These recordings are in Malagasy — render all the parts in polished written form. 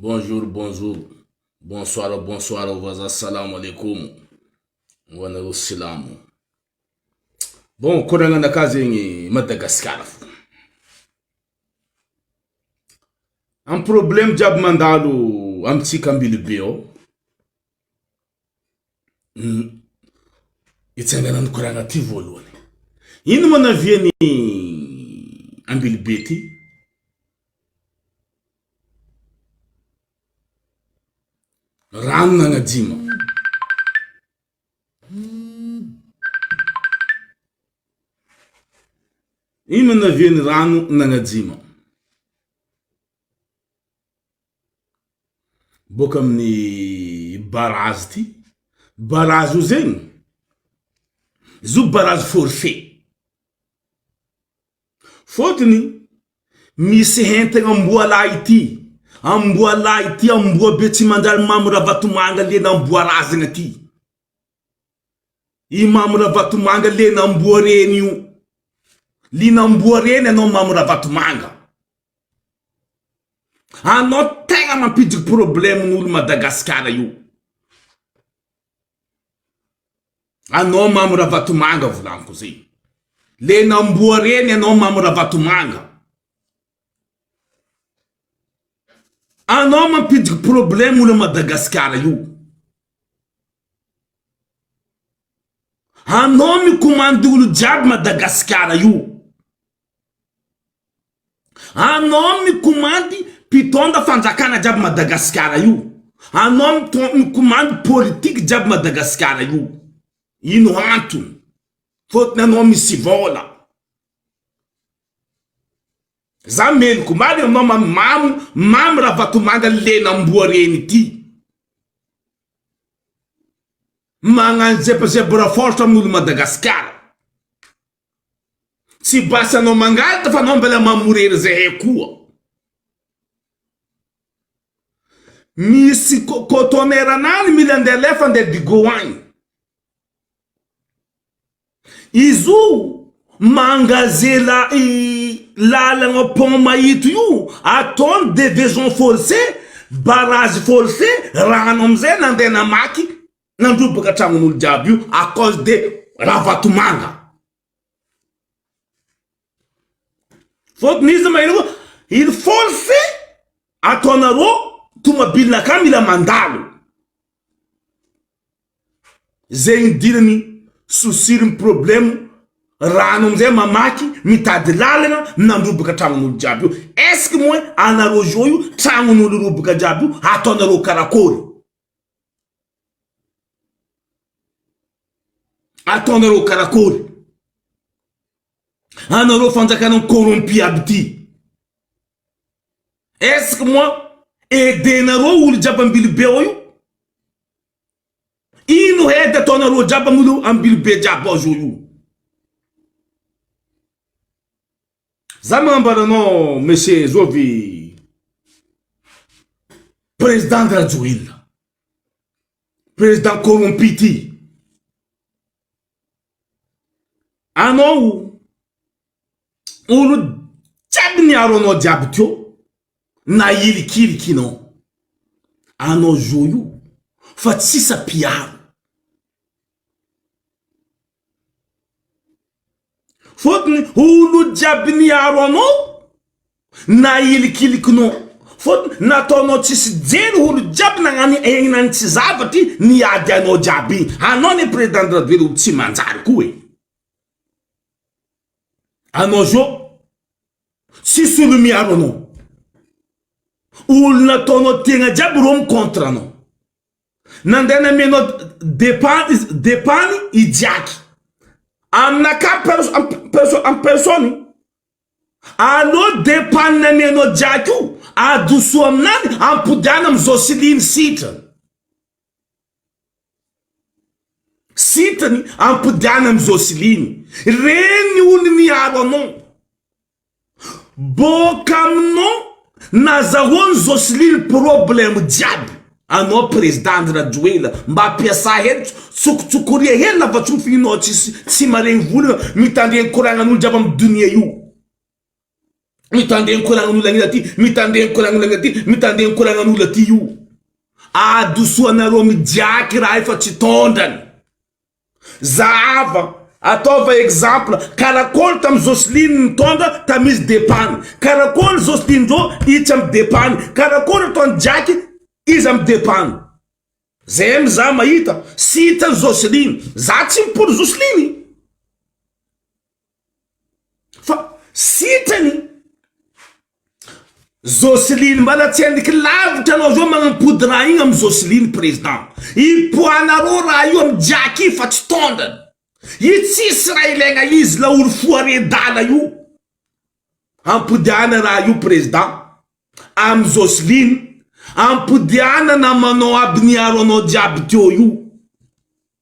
Bonjour bonjour bonsoir bonsoir vazaha salamo alekomo ho anareo silamo. Bon koragnanakahy zegny Madagasikara fo. Am problème jiaby mandalo amitsika Ambilobe ao, itsanganan'ny koragna ty voalohany. Ino ma naviany Ambilobe ty? Rano nagnajima. Ino naviany rano nagnajima? Boaka amin'ny barazy ty, barazy io zegny, izy io barazy forcé. Fôtony misy hentagna amboalahy ity, amboalahy ity, amboa be tsy manjary Mamy Ravatomanga le namboa razagna ty. I Mamy Ravatomanga le namboa reny io. Li namboa reny anao Mamy Ravatomanga. Anao tegna mampiditry problème n'olo Madagasikara io. Anao Mamy Ravatomanga volaniko zay. Le namboa reny anao Mamy Ravatomanga. Anao mampiditry problème olo Madagasikara io. Anao mikomandy olo jiaby Madagasikara io. Anao mikomandy mpitondra fanjakana jiaby Madagasikara io. Anao mikomandy politique jiaby Madagasikara io. Ino antony? Fôtony anao misy vôla. Za meloko marina aminao mamy mamo mamy ravatomanga lenamboa reny ity. Magnano zebra force amin'olo Madagasikara. Tsy basy anao mangalatra fa anao mbela mamorery zahay koa. Misy cotonnaire anany mila andeha alefa andeha Digo agny. Izy io mangaze la lalagna pont Mahito io ataony deviation forcée, barrage forcé, rano amizay nandeha namaky nandrobaka tragnon'olo jiaby io à cause de Ravatomanga. Fôtony izy maheno koa il force ataonareo tomobilinakà mila mandalo. Zegny idirany souci-ny problème rano amizay mamaky mitady lalagna nandrobaka tragnon'olo jiaby io. Est ce que moa anareo zao io tragnon'olo robaka jiaby io ataonareo karakôry? Ataonareo karakôry? Anareo fanjakana corrompu aby ty. Est ce que moi aidenareo olo jiaby ambilobe ao io? Ino aide ataonareo jiaby amin'olo ambilobe jiaby ao zao io? Za magnambara anao monsieur zovy président Rajoelina. Président corrompu ty. Anao olo jiaby niaro anao jiaby teo nahilikilikinao. Anao zo io fa tsisy mpiaro. Fôtony olo jiaby niaro anao nahilikilikinao. Fôtony nataonao tsisy jery olo jiaby nagnano egnany tsy zavatry niady anao jiaby igny. Anao anie président Rajoelina olo tsy manjary koa e. Anao zao tsisy olo miaro anao. Olo nataonao tegna jiaby reo mi contre anao. Nandeha namenao depany depany i Jacky. Aminakahy perso perso en personne aleo depany namenao Jacky io adoso aminany ampodiana am Joceline sitrany. Sitrany ampodiana am Joceline. Reny olo niaro anao. Boka aminao nazahoany Joceline problème jiaby anao président Andry Rajoelina mba ampiasa hely tsokotsokoria hely lavatsofigninao tsisy tsy maregny volagna mitandregny koragnan'olo jiaby am donia io. Mitandregny koragnan'olo agnila aty, mitandregny koragnan'olo agnila aty, mitandregny koragnan'olo aty io. Adosoanareo mijaky raha io fa tsy tondrany. Zahava, ataova exemple, karakôry tam Jocelyne nitondra tam izy depany, karakôry Jocelyne ndrô itsy am depany, karakôry ataony Jacky izy am depany. Zay mizaha mahita, sy hitany Jocelyne, za tsy mipory Jocelyne. Fa sitrany Jocelyne mbala tsy endriky lavitra anao zao magnampody raha igny amy Jocelyne président ipoanareo raha io amy Jacky fa tsy tondrany io tsisy raha ilaigna izy laolo foire dala io ampodiana raha io président amy Jocelyne ampodiana namanao aby niaro anao jiaby teo io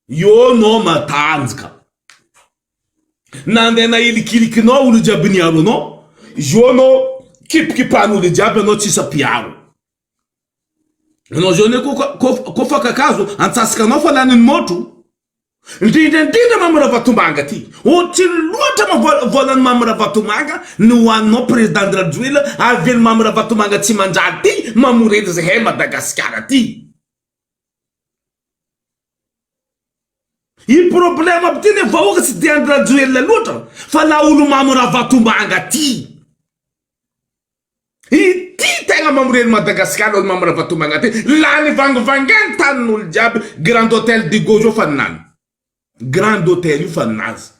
Io no matanjaka. Nandeha nahilikilikinao olo jiaby niaro anao, io no kipikipan'olo jiaby anao tsisy mpiaro. Anao zao ne ko fa kakazo antsasaka anao fa lanin'ny motro. Indrindra indrindra Mamy Ravatomanga ty. Otriny loatra ma volan'i Mamy Ravatomanga ny hoaninao Président Rajoelina avy Mamy Ravatomanga tsy manjary ty mamorely zahay Madagasikara ty. I problème aby ty ne vahoaka tsy de Andry Rajoelina loatra fa la olo mamo Ravatomanga ty. Ity tegna mamorely Madagascar olo mamo Ravatomanga ty. Lany vangivangainy tanin'olo jiaby Grand Hotel du Gojo fa ninany. Grand Hotel io fa ninazy.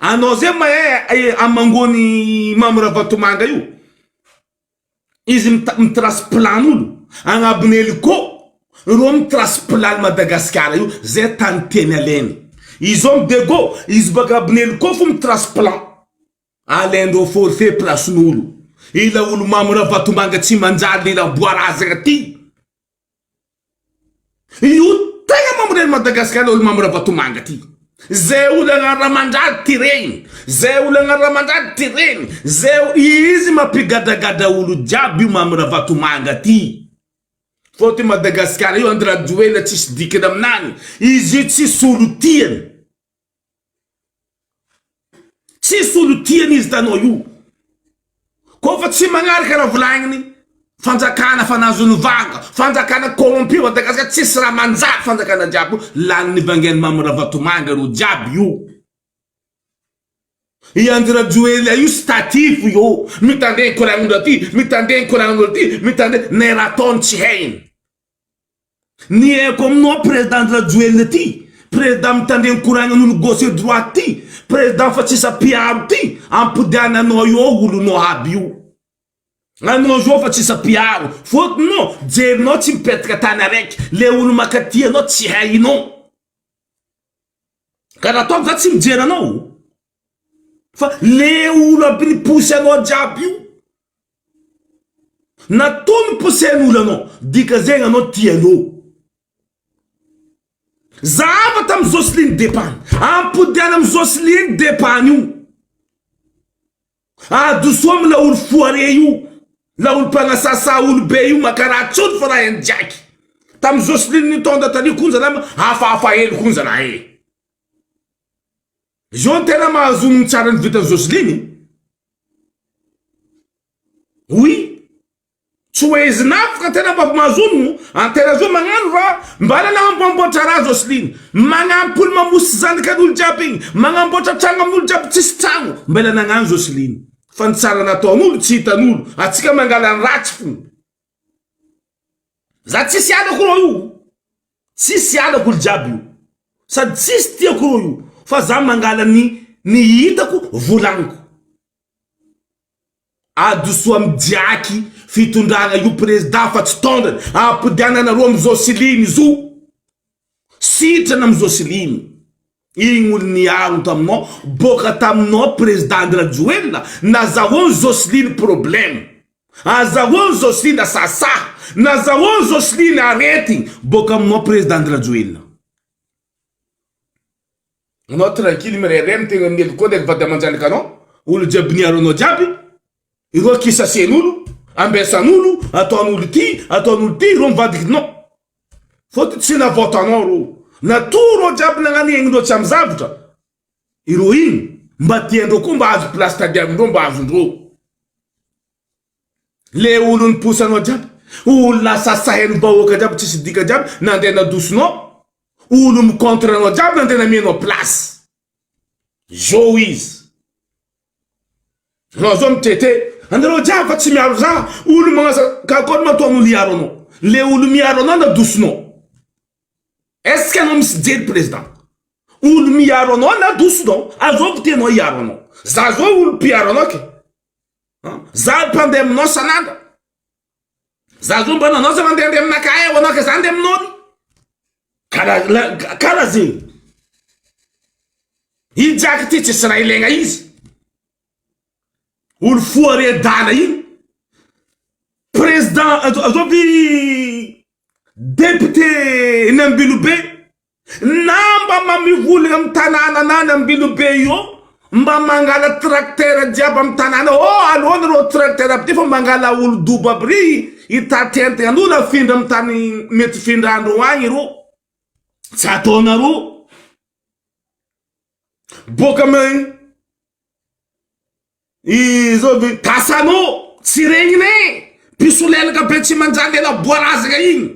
Anao zay mahay amangony mamo Ravatomanga io. Izy mi-trace plan olo agnabony hélico reo mi-trace plan Madagascar io zay tany tiany alainy izy zao mi-dego izy baka agnabony hélico fo mi-trace plan alaindreo forfait place n'olo ila olo mamo ravatomanga tsy manjary lela boarazagna ty Io tegna mamory an'i Madagascar olo Mamy Ravatomanga ty. Zay olo agnarana mandrady ty regny, zay olo agnarana mandrady ty regny, zay izy mampigadragadra olo jiaby io Mamy Ravatomanga ty. Fôtony Madagascar io Andry Rajoelina tsisy dikany aminany, izy io tsisy olo tiany. Tsisy olo tiany izy tanao io. Koa fa tsy magnaraka raha volagniny fanjakana fa nahazo ny vanga, fanjakana corrompu Madagascar tsisy raha manjary fanjakana jiaby io lanin'ny vangain'i Mamy Ravatomanga reo jiaby io. I Andry Rajoelina io statif io, mitandregny koragn'olo aty, mitandregny koragn'olo aty, mitandregny, ny raha ataony tsy hainy. Ny haiko aminao président Rajoelina ty, président mitandregny koragnan'olo gauche et droite ty, président fa tsisy mpiaro ty, ampodiananao eo olonao aby io. Anao zao fa tsisy mpiaro, fôtony nao jerinao tsy mipetaka tany araiky, le olo makaty anao tsy hainao. Ka raha ataoko za tsy mijery anao, fa le olo aby niposy anao jiaby io, Natoa niposen'olo anao, dika zegny anao tian'olo. Zahava tamy Jocelyne Depany, ampodiana amy Jocelyne Depany io. Adosoa amy laolo foire io, laolo mpagnasasa olo be io maka raha tsony fa raha hainy jiaky. Tamy Jocelyne nitondra tary konja nama hafahafa hely konja raha e. Zao ny tena mahazo ny tsara ny vitan'i Jocelyne. Oui. Tsy ho ezinafika tena mba mahazo ono. Antena zao magnano raha mba nanamboamboatra raha Jocelyne. Magnampy olo mamosy zanakan'olo jiaby igny. Magnamboatra tragno amin'olo jiaby tsisy tragno. Mbela nagnano Jocelyne. Fa ny tsara nataon'olo tsy hitan'olo. Atsika mangala ny ratsy fo. Za tsisy halako rô io. Tsisy halako olo jiaby io. Sady tsisy tiako rô io. Fa za mangala ny ny hitako volagniko. Adosoa mijaky fitondrana io président fa tsy tondrany ampodianana roa am Jocelyne zo sitrana am Jocelyne igny olo niaro taminao boka taminao président Andry Rajoelina nazahoany Jocelyne problème azahoany Jocelyne sasaha nazahoany Jocelyne aretigny boka aminao président Andry Rajoelina. Anao tranquille mirehareha mitegna amin'ny hélico ndraiky vady aman-janaka anao, olo jiaby niaro anao jiaby, ireo kisasen'olo, ambesan'olo, ataon'olo ty, ataon'olo ty, ireo mivadiky non. Fôtony tsy navôta anao reo. Natoa reo jiaby nagnano aignindreo tsy amy zavatra, ireo igny mba tiandreo koa mba azo place tadiavindreo mba azondreo. Le olo niposa anao jiaby, olo lasa sahen'ny vahoaka jiaby tsisy dika jiaby nandeha nadosonao, olo mi contre anao jiaby nandeha namianao place. Zao izy. Anao zao mitete, anareo jiaby fa tsy miaro za, olo magnasa karakôry ma ataon'olo hiaro anao? Le olo miaro anao nadosonao. Est ce que anao misy jery président? Olo miaro anao nadosonao, azovy tianao hiaro anao? Za zao olo mpiaro anao ke. Za mpandeha aminao sanandra. Za zo mba nanao za mandehandeha aminakahy eo anao ka za andeha aminao ry. Karaha karaha zegny. I jaky ty tsisy raha ilaigna izy. Olo foare adala igny. Président azovy député ny Ambilobe Na mba mamivolagna am tanàna nany Ambilobe io mba mangala tracteur jiaby am tanàna oh aleo nareo tracteur aby ty fa mangala olo dobo aby ry hitady entagna an'olo afindra am tany mety findrandreo agny reo tsy ataonareo boka am izao ve tasanao tsy regninay mpisolelaka be tsy manjary lela boarazagna igny.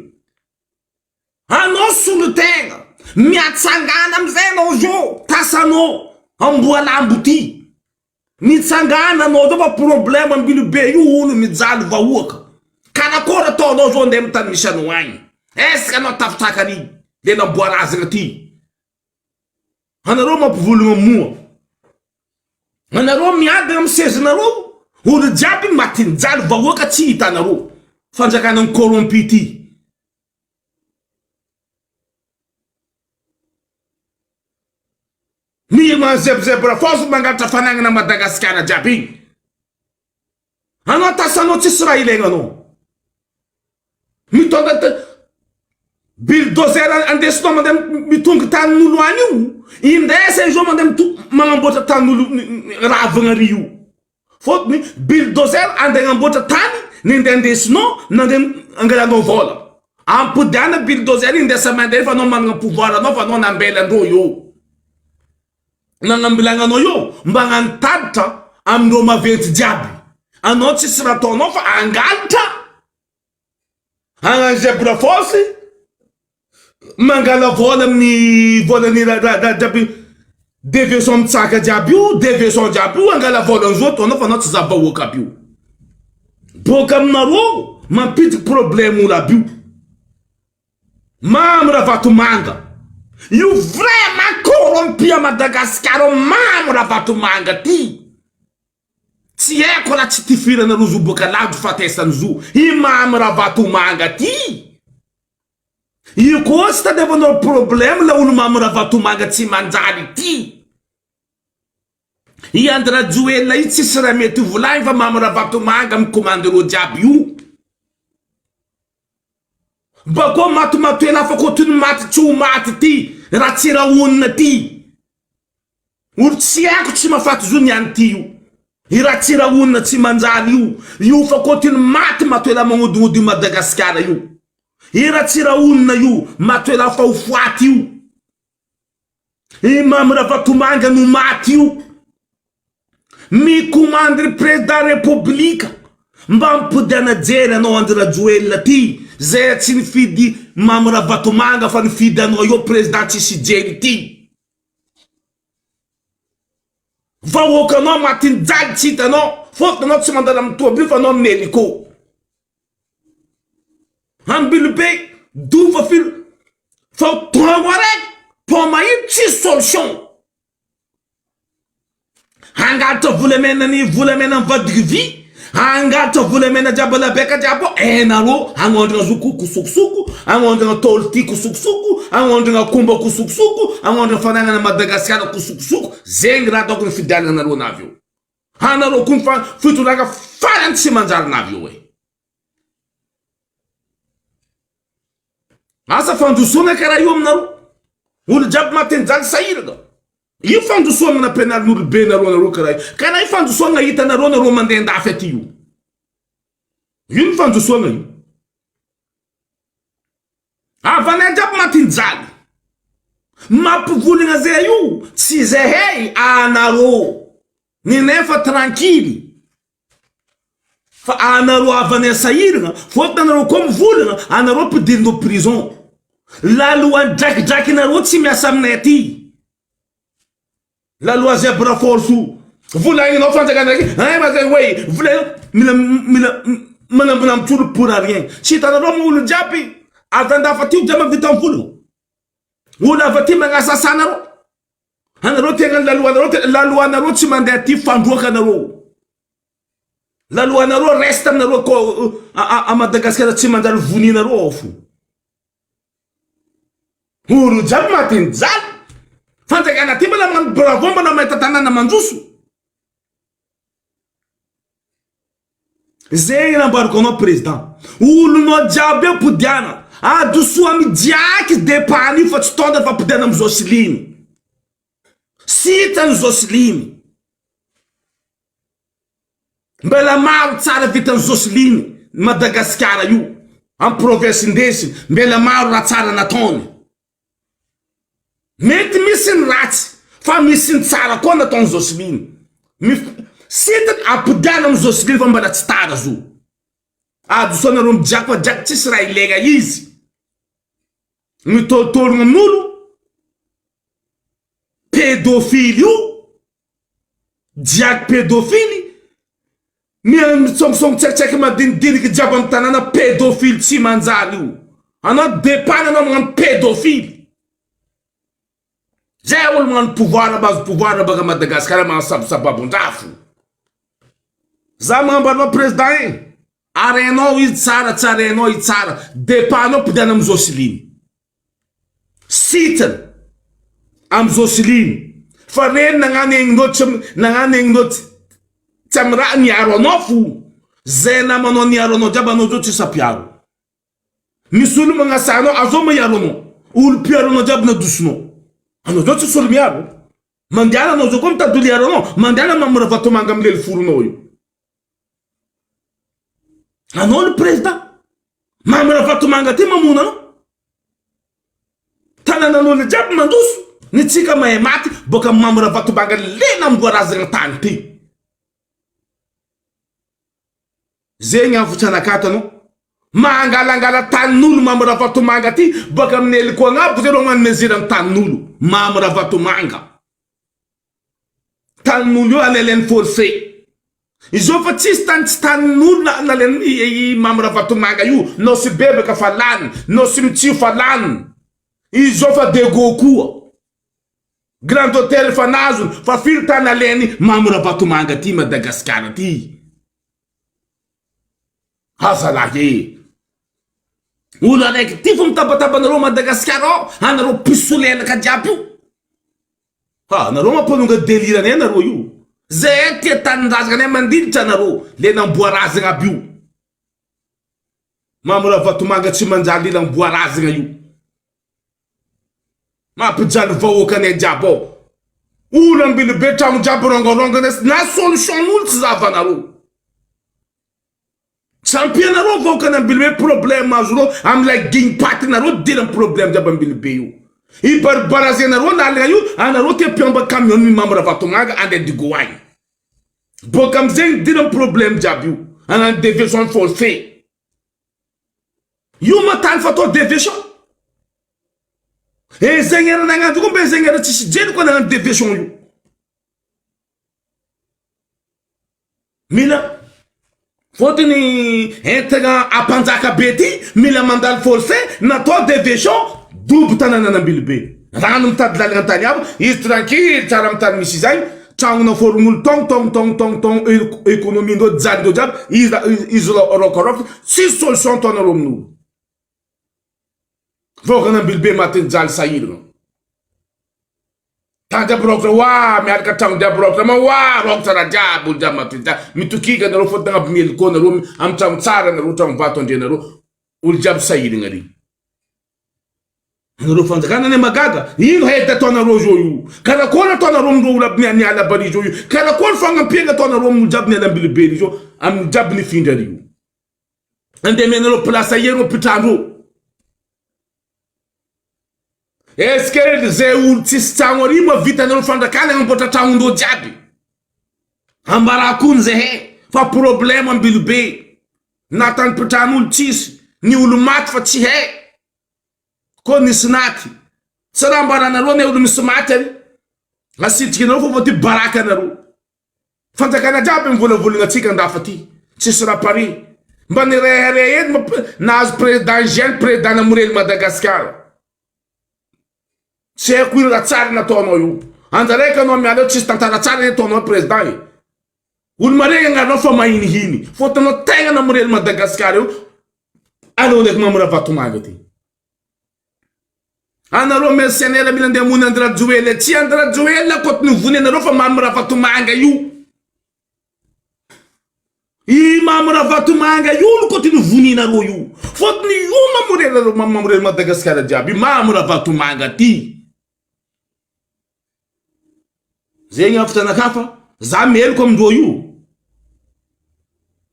Anao solotegna, miatsangana amizay anao zao, tasanao amboalambo ty, mitsangana anao zao fa problème ambilobe io olo mijaly vahoaka, karakôry ataonao zao andeha amy tany misy anao agny, est ce que anao tafitaka an'igny le namboarazagna ty, anareo mampivolagna moa, anareo miadana amy sezanareo, olo jiaby maty mijaly vahoaka tsy hitanareo, fanjakana ny corrompu ty. Ny zebzebra foza mangalatra fanagnana Madagasikara jiaby igny. Anao tasanao tsisy raha ilaigna anao. Mitondra bulldozer andesinao mandeha mitongy tanin'olo any io, indesa izy io mandeha magnamboatra tanin'olo ravagna ary io. Fôtony bulldozer andeha agnamboatra tany ny andeha andesinao na andeha angalanao vôla. Ampodiana bulldozer iny indesa mandeha fa anao managna pouvoir anao fa anao nambela andreo io. Nagnambilagnanao io mba hagnano taditra amindreo maventy jiaby. Anao tsisy raha ataonao fa angalatra. Hagnano zebra force, mangala vola amin'ny volan'ny raha jiaby deviation mitsaka jiaby io, deviation jiaby io, angala vola an'izao ataonao fa anao tsy za vahoaka aby io. Boaka aminareo mampiditra problème olo aby io. Mamy Ravatomanga io vraiment corrompu à Madagascar ao Mamy Ravatomanga ty. Tsy haiko raha tsy tifiranareo zo boaka lavitry fatesan'ny zo i Mamy Ravatomanga ty. Io koa tsy tadiavanareo problème la olo Mamy Ravatomanga tsy manjary ty. I Andry Rajoelina io tsisy raha mety ho volagny fa Mamy Ravatomanga mikomandy reo jiaby io. Bakeo matomatoela hafa koa toy ny maty tsy ho maty ty Ratsirahonina ty. Olo tsy haiko tsy mahafaty zo ny any ty io. I Ratsirahonina tsy manjary io. Io fa koa toy ny maty matoela magnodignody io Madagasikara io. I Ratsirahonina io matoela fa ho faty io. I Mamy Ravatomanga no maty io. Mikomandy ry président république mba ampodiana jery anao Andry Rajoelina ty zay tsy nifidy Mamy Ravatomanga fa nifidy anao io président tsisy jery ty. Vahoakanao matin-jaly tsy hitanao fôtony anao tsy mandalo amin'ny toa fa anao amin'ny hélico. Ambilobe dova firy fa taogno araiky pont mahitsy tsisy solution. Hangalatra volamena ny volamena mivadiky vy, hangalatra volamena jiaby labeka jiaby ao, hainareo hagnondrana zoko kosokosoko, hagnondrana tôly ty kosokosoko, hagnondrana komba kosokosoko, hagnondrana fanagnana Madagasikara kosokosoko, zegny raha ataoko ny fidianana anareo navy eo. Anareo koa ny fitondrana farany tsy manjary navy eo e. Asa fandrosoana karaha io aminareo. Olo jiaby maty nijaly sahirana. Io fandrosoana nampianarin'olo be nareo nareo karaha io. Karaha io fandrosoana hitanareo nareo mandeha andafy aty io. Io ny fandrosoana io. Havanay jiaby maty nijaly. Mampivolagna zay io tsy zahay anareo. Nenay fa tranquille. Fa anareo havanay sahiragna, fôtony anareo koa mivolagna, anareo ampidirindreo prison. La loi drakidrakinareo tsy miasa aminay aty. La loi zebra force io. Volagninao fanjakana raiky, ein ma zay hoe vola mila mila manambinambitry olo pour rien. Tsy hitanareo moa olo jiaby avy andafy aty io jiaby mahavita mivolagna. Olo avy aty magnasasa anareo. Anareo tegna la loi nareo la loi nareo tsy mandeha aty fandroaka anareo. La loi nareo reste aminareo ko a Madagascar tsy manjary voninareo ao fo. Olo jiaby maty mijaly. Fanjakana aty mbola magnano bravo mbola mahita tanàna mandroso. Zegny nambariko anao président. Olonao jiaby eo podiana. Adosoa amy jiaky depany io fa tsy tondra fa podiana amy Jocelyne. Sitrany Jocelyne. Mbola maro tsara vitan'i Jocelyne Madagasikara io am province indesiny mbela maro raha tsara nataony. Mety misy ny ratsy fa misy ny tsara koa nataon'i Jocelyne. Mif sitiny ampodiana amin'i Jocelyne fa mbola tsy tara zo. Adosoanareo mijaky fa jaky tsisy raha ilaigna izy. Mitôlotôlogno amin'olo Pédophile io Jiaky pédophile Miha mitsongosongo tsaikitsaiky madinidiniky jiaby am tanàna pédophile tsy manjary io Anao depany anao magnano pédophile Zay olo magnano pouvoir mahazo pouvoir baka Madagascar magnano sabosababondrafo Za magnambara anao président e Arenao izy tsara tsy arenao i tsara Depanao podiana am Jocelyne Sitrany am Jocelyne fa reny nagnano egninao tsy nagnano egninao tsy tsy am raha niaro anao fo zay namanao niaro anao jiaby anao zao tsisy ampiaro misy olo magnasa anao azao ma hiaro anao olo mpiaro anao jiaby nadosonao anao zao tsisy olo miaro mandehana anao zao koa mitady olo hiaro anao mandehana Mamy Ravatomanga am lely foronao io Anao ny président. Mamy Ravatomanga ty mamono anao. Tananan'olo jiaby mandroso, ny tsika mahay maty boka Mamy Ravatomanga le namboarazagna tany ty. Zegny avotra anakato anao. Mangalangala tanin'olo Mamy Ravatomanga ty boka amin'ny heliko agnabo zay reo magnano mesure ny tanin'olo. Mamy Ravatomanga. Tanin'olo io alain'ny forfait. Izao fa tsisy tany tsy tanin'olo nalain'i i Mamy Ravatomanga io, Nosy Bebaka fa lany, Nosy Mitsio fa lany, izao fa Dego koa. Grand Hotel fa nazony, fa firy tany alain'i Mamy Ravatomanga ty Madagasikara ty. Azalahy e. Olo araiky ty fo mitabataba anareo Madagasikara ao, anareo mpisolelaka jiaby io. Ha, nareo mampanonga delire anay nareo io. Zahay tia tanindrazagna anay mandilitra anareo, le namboarazagna aby io. Mamy Ravatomanga tsy manjary le namboarazagna io. Mampijaly vahoaka anay jiaby ao. Olo ambilobe tragno jiaby rongorongana na solution n'olo tsy zahavanareo. Tsy ampianareo vahoaka any Ambilobe problème azonao amilay guigny paty nareo dirany problème jiaby Ambilobe io. I baribarazenareo lalagna io anareo te mpiomba camion ny Mamy Ravatomanga andeha Digo agny. Boaka amizegny dirany problème jiaby io. Agnano deviation forcée. Io ma tany fatao deviation. Ingénieur nagnano io koa mba ingénieur tsisy jery koa nagnano deviation io. Mila fôtony entagna ampanjaka be ty mila mandalo forfait natao deviation dobo tananan'Ambilobe rano mitady lalagna antany hafa izy tranquille tsara amy tany misy izy agny tragnona forogn'olo tong tong tong tong tong économie ndreo jaly ndreo jiaby izy izy rôkarôka tsisy solution ataonareo amin'olo vahoakan'Ambilobe maty nijaly sahiragna. Tany jiaby raotra hoa miaraka tragno jiaby raotra ma hoa raotra raha jiaby olo jiaby matoy mitokiaka nareo fôtony agnabo miely koa nareo amy tragno tsara nareo tragno vato andrianareo olo jiaby sahiragna regny anareo fanjakana anie magaga ino aide ataonareo zao io karakory ataonareo amindreo olo aby niala aby ary zao io karakory fagnampiana ataonareo amin'olo jiaby niala ambilobe ry zao amin'ny jiaby nifindra ry io andeha amenareo place aia reo mpitrandreo Est ce que zay olo tsisy tragno ary moa vitanareo fandrakana agnamboatra tragnondreo jiaby? Ambarako ony zahay. Fa problème Ambilobe na tany mpitrano olo tsisy ny olo maty fa tsy hay koa nisy naty. Tsy raha ambaranareo anie olo misy maty ary asitrikinareo fô fa ty baraka anareo. Fanjakana jiaby mivolavolagna atsika andafy aty tsisy raha pare. Mba nirehareha eny nahazo président hygiène président namorely Madagascar. Tsy haiko ino raha tsara nataonao io. Anjaraiky anao miala eo tsisy tantara tsara anie ataonao président e. Olo maregny agnaranao fa mahinihiny. Fôtony anao tegna namorely Madagascar io anao ndraiky Mamy Ravatomanga ty. Anareo mercenaire mila andeha hamono Andry Rajoelina. Tsy Andry Rajoelina kôtiny ho vonoinareo fa Mamy Ravatomanga io. I Mamy Ravatomanga io no kôtiny ho vonoinareo io. Fôtony io mamorely mamorely Madagasikara jiaby. I Mamy Ravatomanga ty. Zegny hevitra anakahy fa za meloko amindreo io.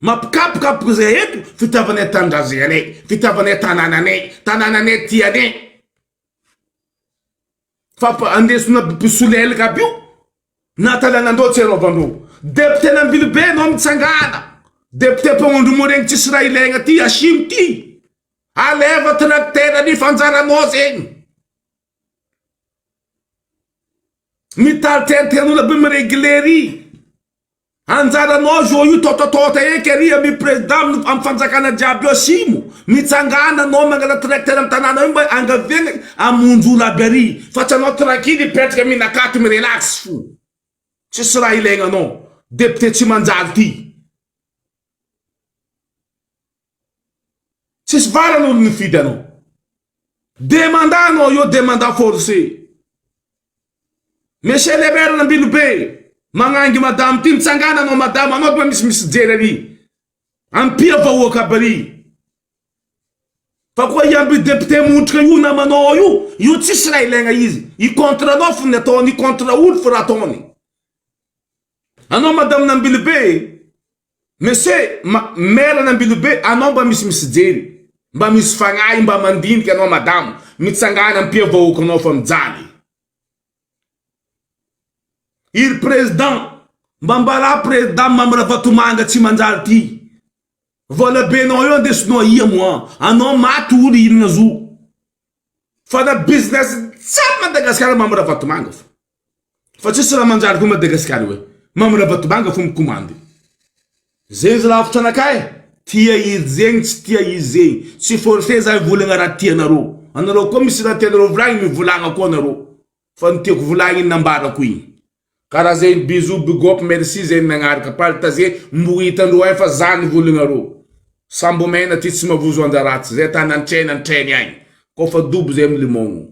Mampikapokapoka zay eto fitiavanay tanindrazanay, fitiavanay tanànanay, tanànanay tianay. Fa andesina mpisolelaka aby io na tanànandreo tsy arovandreo. Député n'Ambilobe anao mitsangana, député mpagnondro moregny tsisy raha ilaigna ty, asimo ty. Aleva tracteur ny fanjaranao zegny. Mitariteriteran'olo aby mi-regler ry. Anjaranao zo io tôtôtôta eky ary amy président amy fanjakana jiaby io asimo. Mitsangana anao mangala tracteur amy tanàna io mba angaviagna amonjy olo aby ary. Fa tsy anao tranquille hipetraka mihinakaty mi-relax fo. Tsisy raha ilaigna anao. Député tsy manjary ty. Tsisy varany olo nifidy anao. Deux mandat anao io deux mandat forcé. Monsieur le maire Ambilobe, magnangy madame ty mitsangana anao madame anao mba misy misy jery ary. Ampia vahoaka aby ary. Fa koa hiamby député montrika io namanao io, io tsisy raha ilaigna izy. I contre anao fo ny ataony, i contre olo fo raha ataony. Anao madame Nambilobe, Monsieur maire an'Ambilobe anao mba misy misy jery, mba misy fagnahy mba mandiniky anao madamo, mitsangana ampia vahoakanao fa mijaly. Iry président mba ambarà président Mamy Ravatomanga tsy manjary ty. Vola benao io andesinao aia moa? Anao maty olo inona zo? Fa na business jiaby Madagascar Mamy Ravatomanga fa. Fa tsisy raha manjary koa Madagascar io e. Mamy Ravatomanga fo mikomandy. Zegny zalahy avotra anakahy e. Tia izy zegny tsy tia izy zegny. Tsy forcer za hivolagna raha tianareo. Anareo koa misy raha tianareo volagny mivolagna koa anareo. Fa ny tiako volagny iny nambarako igny. Karaha zegny bisous big up merci zegny nagnaraka partager mbo hitandreo ahy fa za nivolagnareo. Sambo mena ty tsy mavozo anjaratsy zay tany antrena antreny agny. Kofa dobo zay milimogno.